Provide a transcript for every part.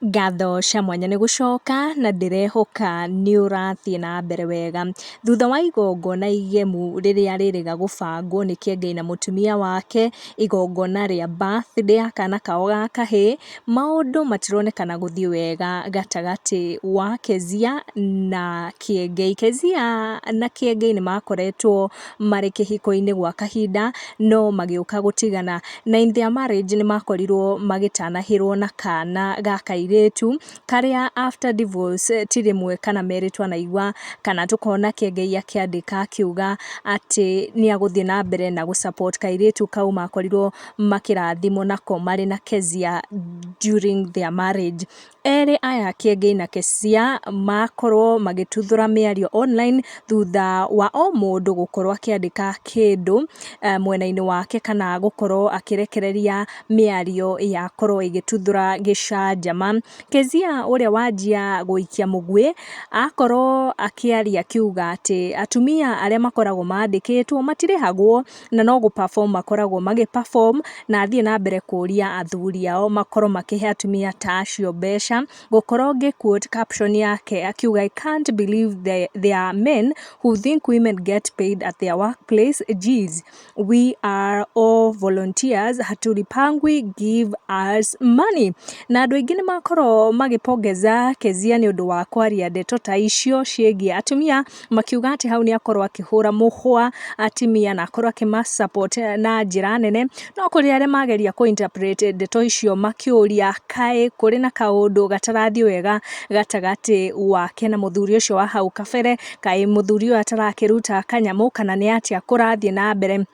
Ngatho cia mwanya nĩ gũcoka na ndĩrehoka nĩ ũrathiĩ na mbere wega. Thutha wa igongona igemu rĩrĩa rĩrĩga gũbangwo nĩ Kĩengei na mũtumia wake, igongona rĩa birthday ya kana kao ga kahĩĩ, maũndũ matironekana gũthiĩ wega gatagatĩ wa Kezia na Kĩengei. Kezia na Kĩengei nĩ makoretwo marĩ kĩhiko-inĩ gwa kahinda no magĩũka gũtigana, na in their marriage nĩ makorirwo magĩtanahĩrwo na kana ga kairĩtu karĩa after divorce ti rĩmwe kana merĩ twanaigua kana tũkona Kĩengei akĩandĩka akiuga atĩ nĩ agũthiĩ na mbere na gũ support kairĩtu kau makorirwo makĩrathimwo nako marĩ na Kezia during their marriage. Erĩ aya Kĩengei na Kezia makorwo magĩtuthũra mĩario online thutha wa o mũndũ gũkorwo akĩandĩka kĩndũ mwena-inĩ wake kana gũkorwo akĩrekereria mĩario yakorwo ĩgĩtuthũra gĩcanjama. Kezia ũrĩa wanjia gũikia mũguĩ akorwo akĩaria akiuga atĩ atumia arĩa makoragwo mandĩkĩtwo matirĩhagwo na no gũ perform makoragwo magĩ perform, na athiĩ na mbere kũria athuri ao makorwo makĩhe atumia ta acio mbeca. Gũkorwo ngĩ quote caption yake akiuga, "I can't believe there are men who think women get paid at their workplace. Jeez, we are all volunteers, hatulipangwi, give us money." Na andũ aingĩ nĩ makorwo magĩpongeza Kezia nĩ ũndũ wa kwaria ndeto ta icio ciĩgiĩ atumia, makiuga atĩ hau nĩ akorwo akĩhũra mũhwa atumia na akorwo akĩma support na njĩra nene. No kũrĩ arĩa mageria kũ interpret ndeto icio makĩũria kaĩ kũrĩ na kaũndũ gatarathiĩ wega gatagatĩ wake na mũthuri ũcio wa hau kabere, kaĩ mũthuri ũyũ atarakĩruta kanyamũ kana nĩ atĩa kũrathiĩ na mbere.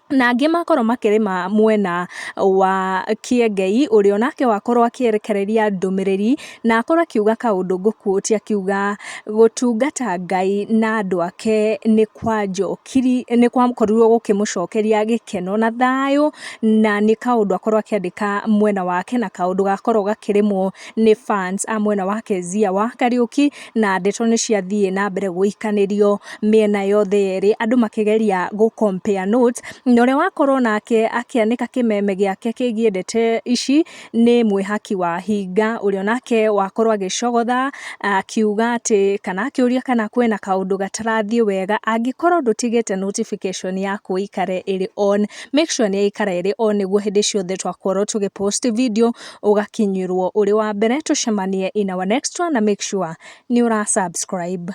Na angĩ makorwo makĩrĩma mwena wa Kĩengei, ũrĩa onake wakorwo akĩrekereria ndũmĩrĩri na akorwo akiuga kaũndũ ngũ quote, akiuga gũtungata Ngai na andũ ake nĩ kwakorirwo gũkĩmũcokeria gĩkeno na thayũ, na nĩ kaũndũ akorwo akĩandĩka mwena wake na kaũndũ gakorwo gakĩrĩmwo nĩ fans a mwena wa Kezia wa Kariũki, na ndeto nĩ ciathiĩ na mbere gũikanĩrio mĩena yothe yerĩ, andũ makĩgeria gũ compare notes. Na ũrĩa wakorwo nake akĩanĩka kĩmeme gĩake kĩgiĩ ndeto ici nĩ mwĩhaki wa Hinga, ũrĩa onake wakorwo agĩcogotha akiuga atĩ kana akĩũria kana kwĩna kaũndũ gatarathiĩ wega. Angĩkorwo ndũtigĩte notification yaku ĩikare ĩrĩ on, make sure nĩ yaikara ĩrĩ on nĩguo hĩndĩ ciothe twakorwo tũgĩ post video ũgakinyĩrwo ũrĩ wa mbere. Tũcemanie in our next one na make sure nĩ ũra subscribe.